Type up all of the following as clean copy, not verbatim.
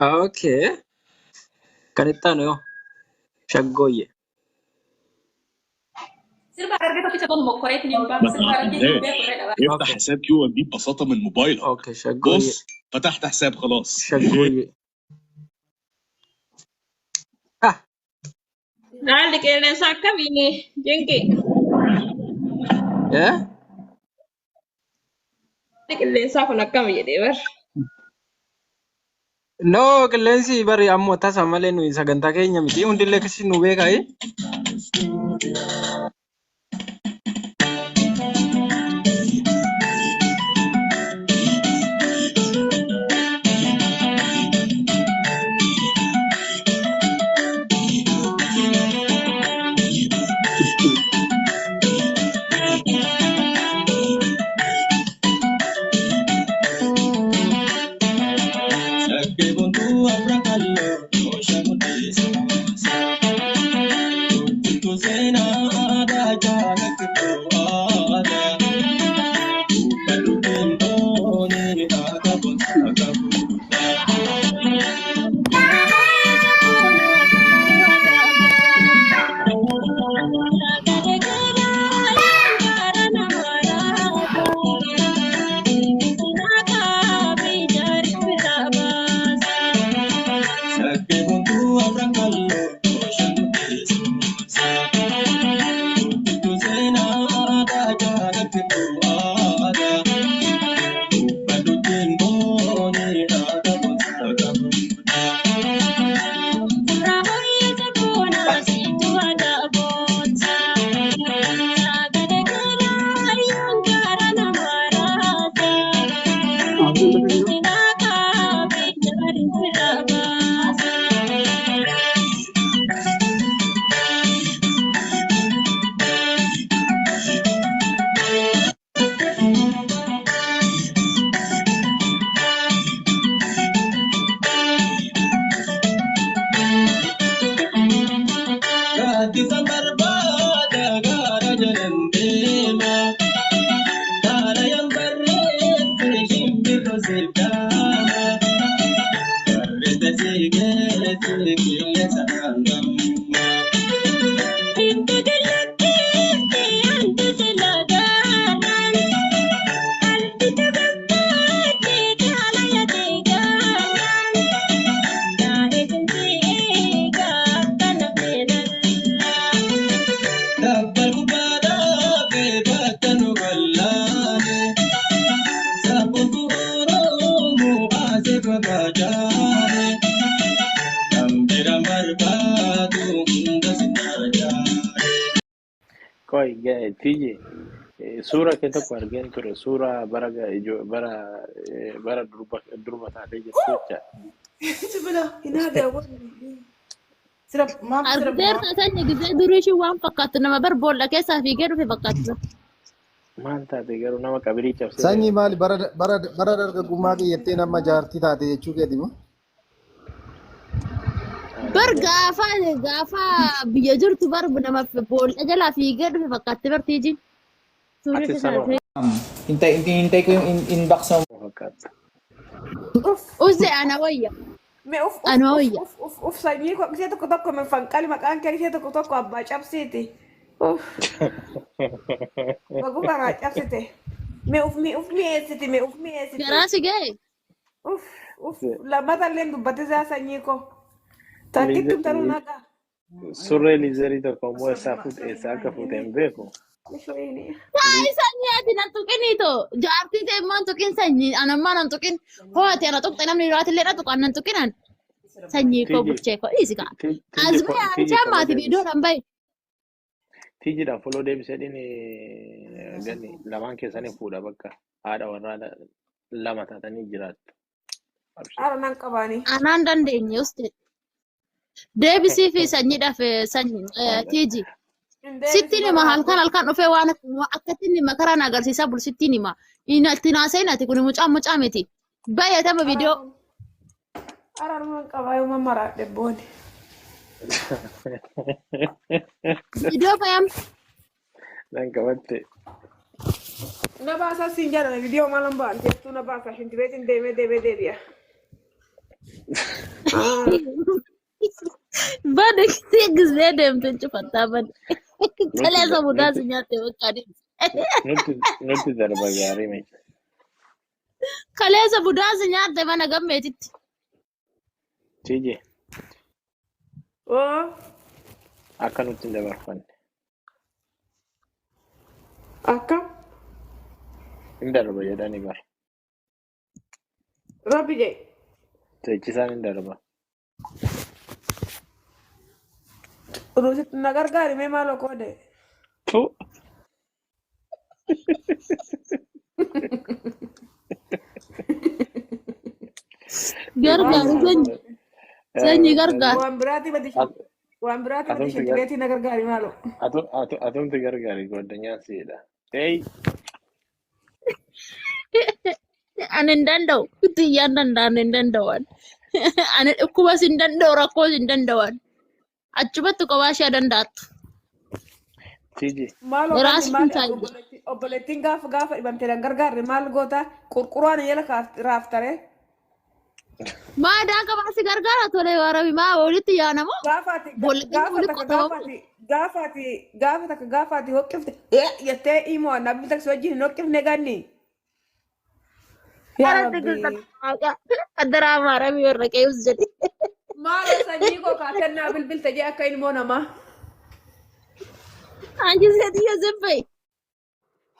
Okay. Kan itti aanu yoo shaggooyye. Sirba Harargee tokkicha kun mokkoreetiin hin baanu. Sirba Harargee hin beeku irree dhabaa. افتح Okay. حساب QNB ببساطة من موبايلك. Okay, shaggooyye. بص، فتحت حساب خلاص. Shaggooyye. Ah, Haalli qilleensaa akkamiini? Jinqi. eh? Haalli qilleensaa kun akkami jedhee bar. No, qilleensi bari ammoo tasa malee nuyi sagantaa keenya miti. Hundillee akkasii nu beekaa. Qoy tiyyi suura kee tokko argeen ture, suura bara bara bara durba durba taatee jirtu jecha. Sibila hin haadha. Sira maaf sira Argiteerta sanyii gisee durii ishii waan fakkaattu nama bar boolla keessaa fiigee dhufe fakkaattu. Maal taate garuu nama qabirii cabsee Sanyii maali bara bara bara dargaggummaa kiyyattee nama jaartii taate jechuu keeti moo? Bar gaafa gaafa biyya jirtu bar nama boolla jalaa fiigee dhufe fakkaatti bar tiiji. Suurri Ati ishee sanuma sana Hintay, hinihintay ko yung inbox mo. fakkaata. Uff. Uze ana wayya. Me uff uff Ana uff wayya. uff uff uff sanyii koo ishee tokko tokko me fanqali maqaan kee ishee tokko tokko abbaa cabsiiti. Uff baguma irraa cabsite. Me uff mi uff mi'eessiti me uff mi'eessiti. Garaa si ga'e. Uff uff lammata illee dubbate isaa sanyii koo. Takkittum tanuu nagaa. Surree liizerii tokko immoo eessaa fuute, eessaa akka fuute hin beeku. Taa'ii sanyii ati nan tuqinii too. Jaartii ta'e immoo hin tuqin sanyii. Anammaa nan tuqin. Hoo ati ana tuqxe namni biraatillee na tuqan nan tuqinan. Sanyii koo Tiji buchee koo dhiisi kaa. tiji Azmee tiji aanchaa follow maati deebisi. viidiyoo nan bahe. Tijiidhaan follow deebisee dhini ganni lamaan keessanii fuudha bakka haadha warraa lama taatanii jiraattu. Abshir. Haara nan qabaanii. Anaan dandeenye uste. Deebisii fi sanyiidhaaf sanyii tiiji. Hin deebisu Sittiin hima bara halkan halkan dhufee waan akkatti inni makaraa na agarsiisaa bulu sittiin hima. Itti naasa'in ati kun mucaa mucaa miti. Baay'atama viidiyoo. Araaruma qabaa yoo maraadhe booni. Viidiyoo bayam. Nan qabatte. Na baasaa siin jedhame viidiyoo maalan ba'an teessuu na baasaa shintibeetiin deemee deemee deebi'a. Bada gisee deemte cufattaa bada. Nutti Kaleessa budaa nutti si nyaatte bakka adeemte. nutti nutti darba gaarii miti. Kaleessa budaa si nyaatte mana gammeetitti. Tiji Oo akka nutti hin dabarfanne. akkam Hin darba jedhanii bara. rabbi jedhe. Teechisaan hin darba. Ruusitti na gargaari mee maaloo qoode. Tu Gargaaru sanyii. Sanyii gargaaru. Waan biraati badi waan biraati badi Atumti gar shintibeetii na gargaari maaloo. atumti gargaari goddanyaa siidha. Ei Ani hin danda'u. Xiyyaan danda'an hin danda'u. Ani dhukkubas hin danda'u rakkoos hin danda'u. Achumatti kophaa ishee danda'attu. Tiji Maaloo ganni Raasii maali hin obboleettiin gaafa gaafa dhibamte na gargaarre maal goota qurquraan jala raaftare. Maadaa qabaasi gargaara tole warabi maa walitti yaanamoo Gaafa ati boolli gaafa walitti takka qotamu. gaafa ati gaafa ati gaafa takka gaafa ati hoqqifte jettee himoo namni taksi wajjin hin hoqqifne ganni. Yaa Aratti Rabbi. Addaraa maarami warra qe'us jedhe. Maaloo sanyii koo kaatannaa bilbilte jee akka ilmoo namaa. Anji seetiyyo zibbee.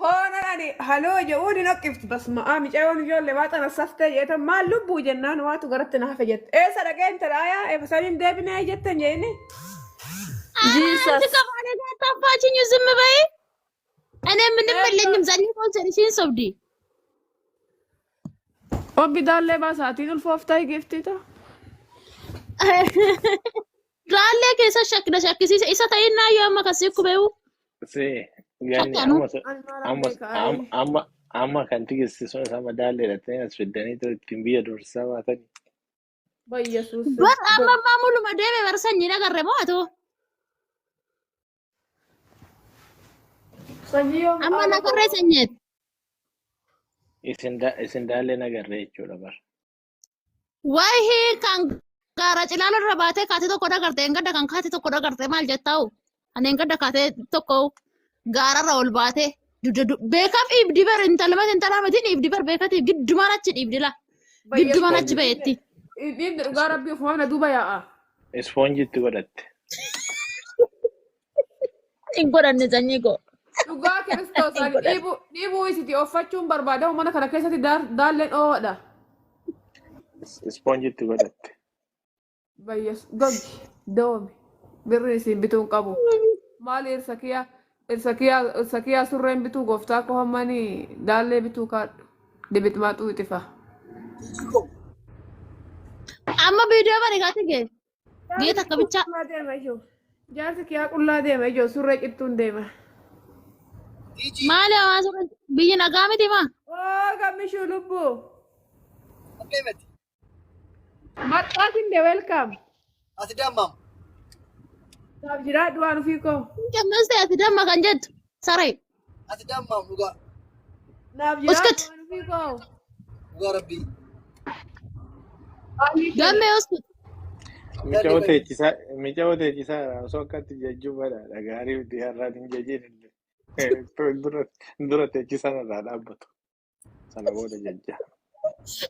Hoona ani haloo jedhuun hin hoqqiftu bas ma'aa micayoon ijoollee waa xana saftee jeetan maal lubbuu jennaan waatu garatti na hafe jette. Eessa dhaqee intala ayaa eebasanii hin deebinee jettan jeeni. አንቺ Jesus. ከማን ጋር ታፋችኝ? ዝም በይ። እኔ ምንም የለኝም። ዘኒ ኮንሰንሽን ሶብዲ Obbi daallee baasaatiin ulfooftaa giftiita. Raallee keessa shakkina shakkisiisa isa ta'innaa yoo amma kasii kubeewu si ganni shakkanu. amma Ani maal amma beekaa? amma amma amma kan tigisti sun sama daallee dhattanii as fiddanii ittiin biyya dursaa baatanii. Bayyesuus. Bar amma ammaa muluma deeme bar sanyii nagarre moo atoo Sanyii yoom amma haala nagarree koo. sanyeet. Isin isin daallee nagarree jechuudha bara. Waayee kan gaara cilaala irra baatee kaatee tokko dagarte engadda kan kaatee tokko dagarte maal jettaa'u ani engadda kaatee tokko gaararra ol baatee beekaaf dhiibdi bar intalmati intalamatiin dhiibdi bar beekatiif giddumaan achi dhiibdi la giddumaan achi Ispoonji ba'etti. Dhiibni dhugaa rabbii ofumaa na duuba yaa'a. ispoonjitti godhatte. Hin godhanne sanyii koo. Dhugaa Kiristoos Hin ani godhanne. dhiibuu dhiibuu isiti offachuun barbaadamu mana kana keessatti daalleen dhoowwadha. Ispoonjitti godhatte. Bayyas gogi doomi birri isin bituu hin qabu. Maali irsa kiyyaa irsa kiyyaa irsa kiyyaa surreen bituu gooftaa koo hammanii daallee bituu kaadhu dibitmaa xuuxifa. Amma viidiyoo bari kaatee gee Jaarsi takka kiyyaa bichaa. qullaa deema ijoo. Jaarsi kiyyaa qullaa deema ijoo surree cittuun deema. Maali hawaasa biyyi nagaa miti maa? Oo gammishuu lubbuu. Maxxaatiin de welcome. Ati dammam. Naaf jiraadhu waan ofii koo. Qammas ta'e ati damma kan jettu saree. Ati dammam dhugaa. Naaf jiraadhu Uskut waan ofii koo. Dhugaa rabbii. Gammee uskut. Mica'oo teechisaa mica'oo teechisaa osoo akkatti jajjuu badhaadha gaarii miti har'aan hin jajjin illee. Dura dura teechisaan irraa dhaabbatu sana booda jajja.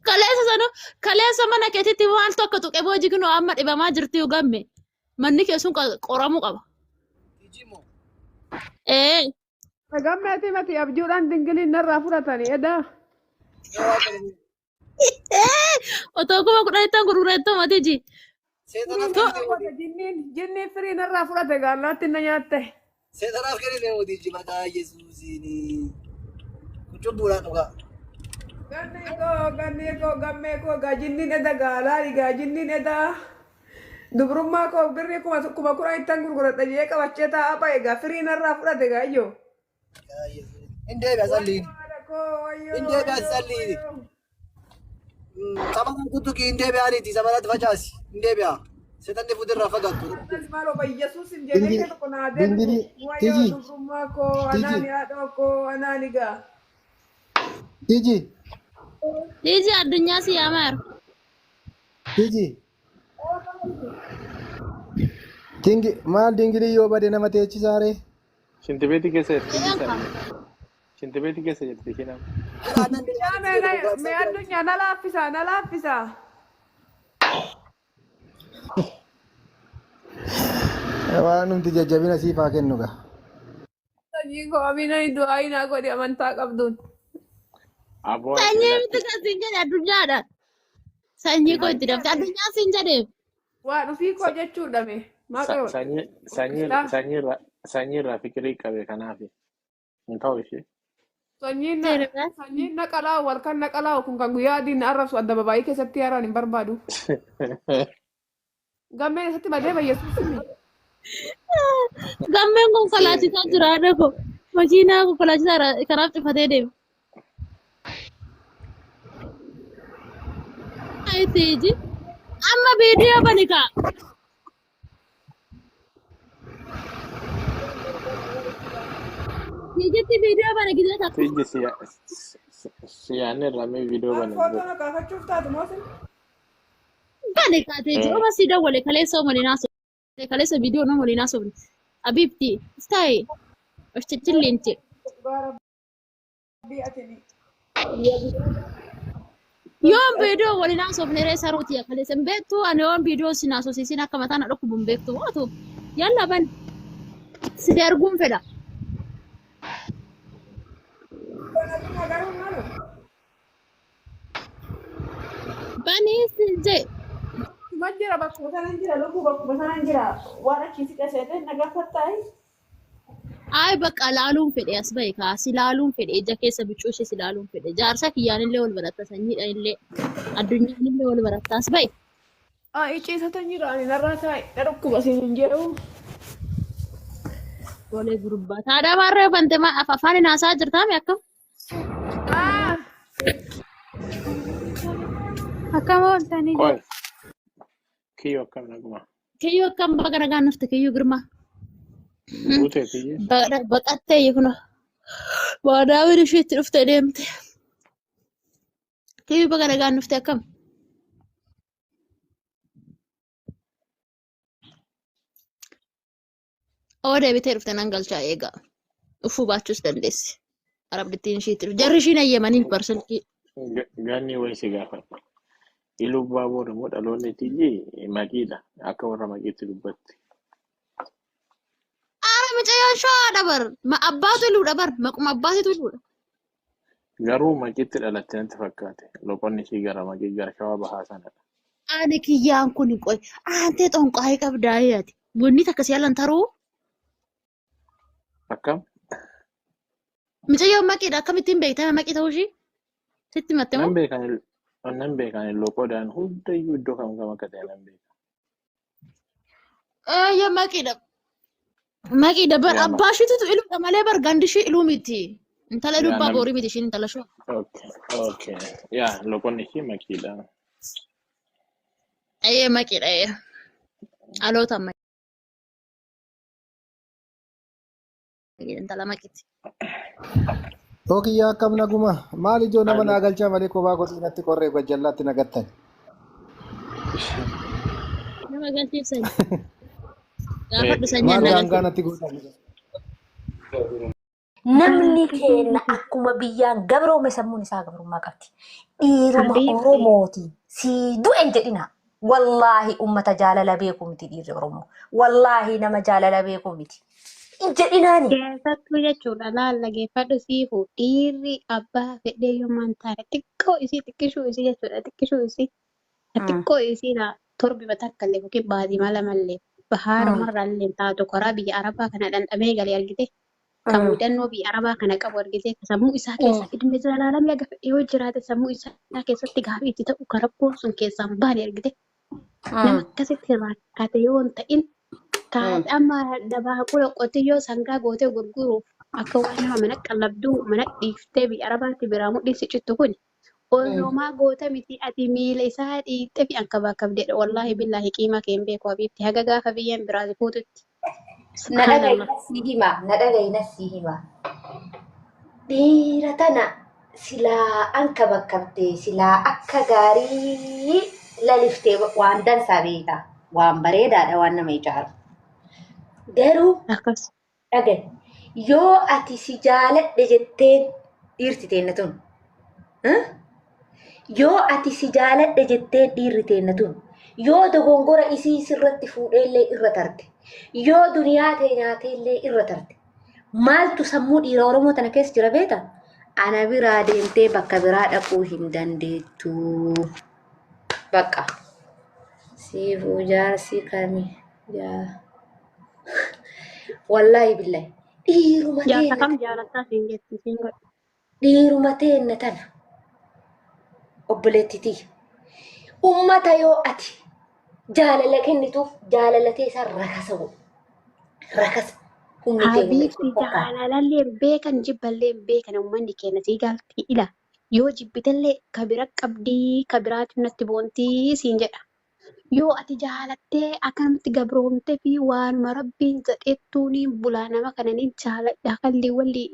Kaleessa sanu kaleessa mana keetitti maaltu akka tuqe boojii kunoo amma dhibamaa jirti yoo gamme manni kee sun qoramuu qaba. Ee Gammeetii mati abjuudhaan dingiliin narraa fudhatanii edaa. Otoo 10,000 gurgurettoo matiji. Firii narraa fudhate jinniin jinniin firii narraa fudhate gaallaatti na nyaatte. Seexanaaf kennite mootichi maqaa Yesuusiin. Kun cubbuudhaan dhugaa. Gammee koo gammee koo gammee koo gaa jinniin eda gaalaa gaa jinniin edaa. Dubrummaa koo birrii 10,000 gurguradha jee qabachee taa'aa ba'e gaa firii narraa fudhate gaa iyyoo. Maqaa Yesuusiin. Hin deebi'a salliin. Wayyoo haadha koo wayyoo Hin deebi'a wayyoo salliin. wayyoo. Saba kana tuttuqi hin deebi'aaniiti saba kanatti facaasi. Hin deebi'a. Seexanni fuutirraa fagaattu. Maaloo Yesuusin jedhee Dingiri tokko naa deebisu. dingiri Wayyoo tiji dubrummaa koo tiji anaani haadha koo anaani gaa. tiji Tiiji addunyaa si yaamaa jiru. tiji dingi maal dingirii yoo bade nama teechisaaree? Shintibeetii keessa jirti Eeyyam isheen. qaba. Shintibeetii keessa jirti isheen amma. Yaa mee addunyaa na laaffisaa na laaffisaa. Waan nuti jajjabina siif haa kennu gaa. Sanyiin koo amiina du'aa naa godhi amantaa qabduun. Aboo Sanyii lakki miti kan siin jedhe addunyaadha. Sanyii koo itti dafte addunyaa siin jedhe. Waa dhufii koo jechuudha mee. Maqaa sanyii sanyii sanyii irraa sanyii irraa fikirii qabe kanaaf hin ta'u ishee. Sanyiin na sanyiin na qalaa'u walkan na qalaa'u kun kan guyyaa adiin na arrabsu adda babaayii keessatti haaraan hin barbaadu. Gammeen isatti badee bayyeessuus. Gammeen konkolaachisaa jira haadha koo. Makiinaa konkolaachisaa karaaf cufatee deema. Ayi Tiiji. Amma viidiyoo bani kaa. Tiijitti viidiyoo bani gidee takka. Tijji siyaanni irraa mee viidiyoo Maal bana footoo na kaafachuuf taatu moosin? Bani kaa Tiiji. Oma si dawwale kaleessa oma linaa sobne. Kaleessa viidiyoo nama linaa sobne. Abiibti. Istaayi. Oshtichilliinti. Dhugaa rabbii atini. Yoon viidiyoo waliin haasofne ree saruuti kaleessa hin beektu ani yoon viidiyoo sin haasofsiisin akka mataan na dhukkubu hin beektu mootu yalla ban si arguun fedha. Addunyaa garuu maalu? Banii sin jee Ma jira bakkuma sanan jira lubbuu bakkuma sanan jira waan achii si qaseete na gaafattaayi. ay bakka laaluun fedhe as bahe kaasi laaluun fedhe ija keessa biccuu ishee si laaluun fedhe jaarsa kiyyaanillee wal baratta sanyiidhaan illee addunyaanillee wal baratta as bahe. Ah, icciisatan jira ani narraa taa'i. Na dhukkuba siin hin jedhu. Golee gurbaa taadhaa baarree bante ma afaan hin haasaa jirtaame akkam. Ah! Akkam ooltanii Qoy kiyyoo akkam naguma. Kiyyoo akkam baga nagaan nafte kiyyoo girmaa. Guutee tiyyi. Baqattee kuna waadaawin isheetti dhufte deemte. Kiyyoo baga nagaan nufte akkam. Oo deebitee dhufte nan galchaa eegaa. Dhufuu baachuus dandeessi. Arabdittiin isheetti dhufte. Jarri ishiin ayyamaniif barsilkii. Ganni wayi si gaafadha. Iluu baaboon immoo dhaloonni tiyyi maqiidha. Akka warra maqiitti dubbatti. Ara mucayyoo shawaa dabar. Abbaatu iluudha bar. Maquma abbaatitu iluudha. Garuu maqiitti dhalatte natti fakkaate. Loqonni ishii gara maqii gara shawaa bahaa sanadha. Ani kiyyaan kun qoy. Aantee xonqaayii qabdaa yaati. Bunni takka si alan taruu. Akkam? Mucayyoon maqiidha. Akkamittiin beektame maqii ta'uu ishii? Sitti himatte moo? Nan beekan nan beekan loqodaan hundayyuu iddoo kam kam akka ta'e nan beeka. Eeyyee maqiidha. Maqiidha bar Yaa abbaa ishiitu iluudha malee bar gandi ishii iluu miti. Intala yaa dubbaa nam boorii miti ishiin intala shawaa. okay okay yaa loqonni ishii maqiidha. Eeyyee maqiidha eeyyee. Dhaloota maqiidha intala maqiiti. Tookiyyaa akkam naguma maal ijoo nama Ani naa galchaa malee kophaa kotii natti qorree gajjallaatti na gattan. Nama galchiif sanyi. Gaafadhu sanyii Maal na gaangaa galchiif. natti gootan? Namni keenya akkuma biyyaan gabroome sammuun isaa gabrummaa qabdi. Dhiiruma Oromootiin sii du'e hin jedhina. Wallaahi ummata jaalala beeku miti dhiirri Oromoo. Wallaahi nama jaalala beeku miti. Hin jedhinaani. Keessattuu jechuudha laal dhageeffadhu siifu dhiirri abbaa fedhee yoommaan taane xiqqoo isii xiqqishuu isii jechuudha xiqqishuu isii xiqqoo isii na torbi takka illee yookiin baatii malamallee bahaara illee taatu karaa biyya arabaa kana dhandhamee galee argite kan mudannoo biyya arabaa kana qabu argite sammuu isaa keessa ilmi zalaalamii aga fedhe yoo jiraate sammuu isaa keessatti gaafii itti ta'u kan rakkoon sun keessaan baane argite nama akkasitti rakkate yoo hin ta'in amma dabaaqula qotiyyoo sangaa gootee gurguruuf akka waan nama mana qallabduu mana dhiiftee biyya arabaatti biraa mudhiin si cittu kun Osoomaa goota miti ati miila isaa dhiittee fi ankabaakabdeedha. Wallaahi billaahi qiimaa kee hin beeku habiibti. Haga gaafa biyyeen biraa si fuututti. Na dhaga'i Subhaanallah. nasii hima. Na dhaga'i nasii hima. Dhiira tana silaa anka bakkabdee silaa akka gaarii laliftee waan dansaa beekta. Waan bareedaadha waan nama ijaaru. Garuu Akkas. dhaga'i yoo ati si jaaladhe jetteen dhiirti teenna tun. Yoo ati si jaaladhe jetteen dhiirri teenna tun. Yoo dogongora isii sirratti fuudheellee irra tarte. Yoo duniyaa ta'e nyaateellee irra tarte. Maaltu sammuu dhiira Oromoo tana keessa jira beektaa? Ana biraa deemtee bakka biraa dhaquu hin dandeettu. Bakka. Siifuu jaarsi kami? Jaa. Wallaahi billahi. Dhiiruma Jaarsa teenna kam tana. jaalattaa siin jetti siin godhe. Dhiiruma teenna tana. Obboleettitii. Ummata yoo ati jaalala kennituuf jaalalatee isaan rakasa godhu. Rakasa. Humni tee humna Habiibti ishee fakkaata. jaalalallee hin beekan jibballee hin beekan uummanni keenya sii galti ila. Yoo jibbitellee ka bira qabdii ka biraatu natti boontii siin jedha. Yoo ati jaalattee akkanumatti gabroomtee fi waanuma rabbiin jedhettuun bulaa nama kana ni jaaladha kalli walli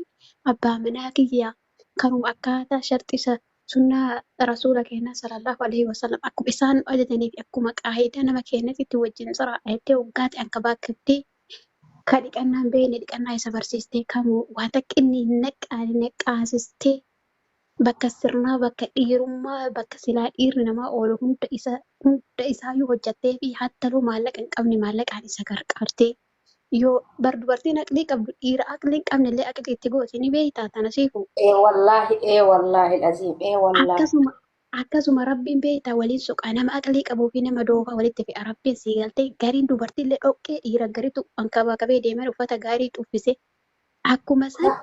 abbaa manaa kiyya kanuma akkaataa sharxisa sunnaa rasuula keenyaa sallallahu alaihi wasallam akkuma isaan nu ajajanii fi akkuma qaayidaa nama keenyatti wajjin jiraadha jettee waggaatti akka baakkattee ka dhiqannaa hin beekne dhiqannaa isa barsiistee kamuu waan takka inni hin naqqaane naqqaasistee bakka sirnaa bakka dhiirummaa bakka silaa dhiirri namaa oolu hunda isa hunda isaayyuu hojjattee fi hattaluu maallaqa hin qabne maallaqaan isa gargaartee yoo bar dubartiin aqlii qabdu dhiira aqlii hin qabne illee aqlii itti gooti ni beektaa tana siifu. Ee wallaahi ee wallaahi aziim ee wallaahi. Akkasuma akkasuma rabbiin beektaa waliin soqa nama aqlii qabuu fi nama doofaa walitti fe'a rabbiin sii galtee gariin dubartiillee dhoqqee dhiira garitu ankabaa qabee deeman uffata gaarii uffise akkuma san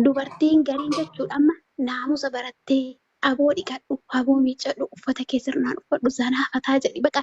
dubartiin gariin jechuudha amma naamusa barattee aboo dhiqadhu aboo miiccadhu uffata kee sirnaan uffadhu zanaafataa jedhi baqa